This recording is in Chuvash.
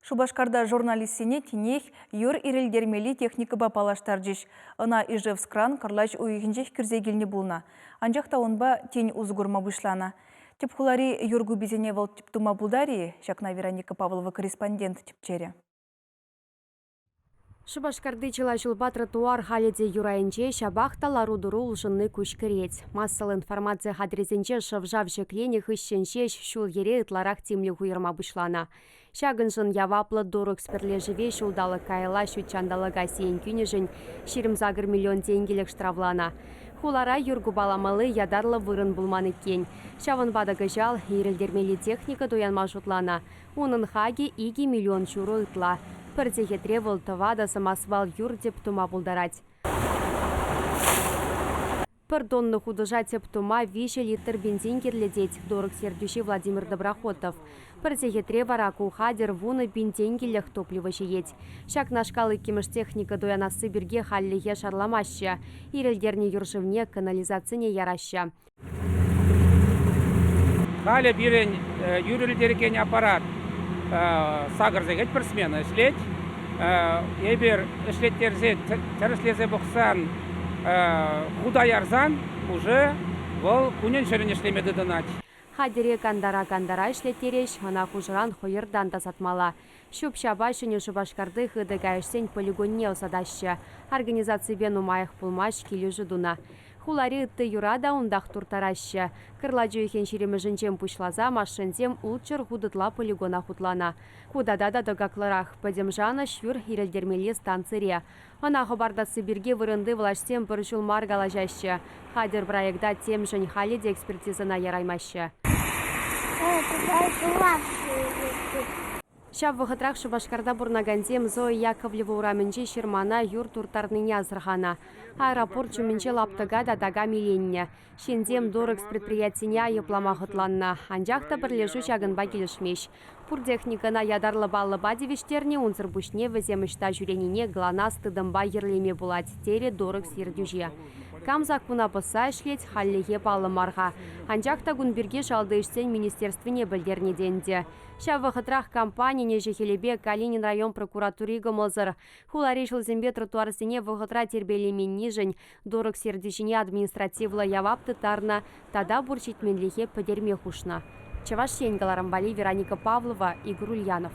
Шупашкарта журналистсене тинех юр ирӗлтермелли техникӑпа паллаштарчӗҫ. Ӑна Ижевскран кӑрлач уйӑхӗнчех кӳрсе килнӗ пулнӑ. Анчах та унпа тин усӑ курма пуҫланӑ. Тӗп хулари юр куписене вӑл тӗп тума пултарӗ-и? Ҫакна Вероника Павлова корреспондент тӗпчерӗ. Шупашкарти чылай ҫулпа тротуар халӗ те юр айӗнче, ҫапах та лару-тӑру улшӑнни куҫкӗрет. Массӑллӑ информаци хатӗрӗсенче шӑв-шав ҫӗкленӗ хыҫҫӑн ҫеҫ ҫул-йӗре ытларах тимлӗх уйӑрма пуҫланӑ. Ҫакӑншӑн яваплӑ Дорокс пӗрлешӗве ҫулталӑк каялла ҫут ҫанталӑка сиен кӳнӗшӗн 28 миллион тенкӗлӗх штрафланӑ. Хулара юр купаламалли ятарлӑ вырӑн пулман иккен. Ҫавӑнпа та кӑҫал ирӗлтермелли техника туянма шутланӑ. Унӑн хакӗ 2 миллион ҫурӑ ытла. Пӗр сехетре вӑл тӑватӑ самосвал юр тӗп тума пултарать. Пӗр тонна хутӑша тӗп тума 3 литр бензин кирлӗ тет Дорокс ертӳҫи Владимир Доброхотов. Пӗр сехетре вара ку хатӗр 10 000 тенкӗлӗх топливо ҫиет. Ҫакнашкал иккӗмӗш техника туянасси пирки хальлӗхе шарламаҫҫӗ. Ирӗлтернӗ юр шывне канализацине яраҫҫӗ. Халӗ пирӗн юрӗлтерекен аппарат сакӑр сехет пӗр смена ӗҫлет. Эпир ӗҫлеттерсе тӗрӗслесе пӑхсан, хута ярсан уже вӑл кунӗн-ҫӗрӗн ӗҫлеме тытӑнать. Хатӗре кантара-кантара ӗҫлеттереҫ, ӑна хушӑран хӑйӑртан тасатмалла. Ҫӳп-ҫапа Ҫӗнӗ Шупашкарти хытӑ каяшсен полигонне ӑсатаҫҫӗ. Организаципе нумаях пулмасть килӗшӳ тунӑ. Хулари ытти юра та унтах турттараҫҫӗ. Кӑрлач уйӑхӗн ҫирӗмӗшӗнчен пуҫласа машинсем ултҫӗр хут ытла полигона хутланӑ. Ку тата та тӑкаклӑрах. Пӗтӗм шанӑҫ юр ирӗлтермелли станцире. Ӑна хӑпартасси пирки вырӑнти влаҫсем пӗр ҫул мар калаҫаҫҫӗ. Хатӗр проекта темшӗн халӗ те экспертизӑна яраймаҫҫӗ. Ҫав вӑхӑтрах Шупашкарта пурӑнакансем Зоя Яковлева урамӗнчи ҫырмана юр турттарнине асӑрханӑ. Аэропорт ҫумӗнчи лаптӑка та такам иленнӗ. Ҫынсем Дорекс предприятине айӑплама хӑтланнӑ. Анчах та пӗрлешӳ ҫакӑнпа килӗшмест. Пур техникӑна ятарлӑ паллӑпа тивӗҫтернӗ, унсӑр пуҫне вӗсем ӑҫта ҫӳренине ГЛОНАСС тытӑмпа йӗрлеме пулать, терӗ Дорекс ертӳҫи. Кам саккуна пӑсса ӗҫлет, хальлӗхе паллӑ мар-ха. Анчах та кун пирки Шалти ӗҫсен министерствине пӗлтернӗ те ӗнтӗ. Ҫав вӑхӑтрах компанин ӗҫӗ-хӗлӗпе Калинин район прокуратури кӑмӑлсӑр. Хулари ҫулсемпе тротуарсене вӑхӑтра тирпейлеменнишӗн Дорокс ертӳҫине административлӑ явап тыттарнӑ тата пур ҫитменлӗхе пӗтерме хушнӑ. Чӑваш Ен кӑларӑм валли Вероника Павлова, Игорь Ульянов.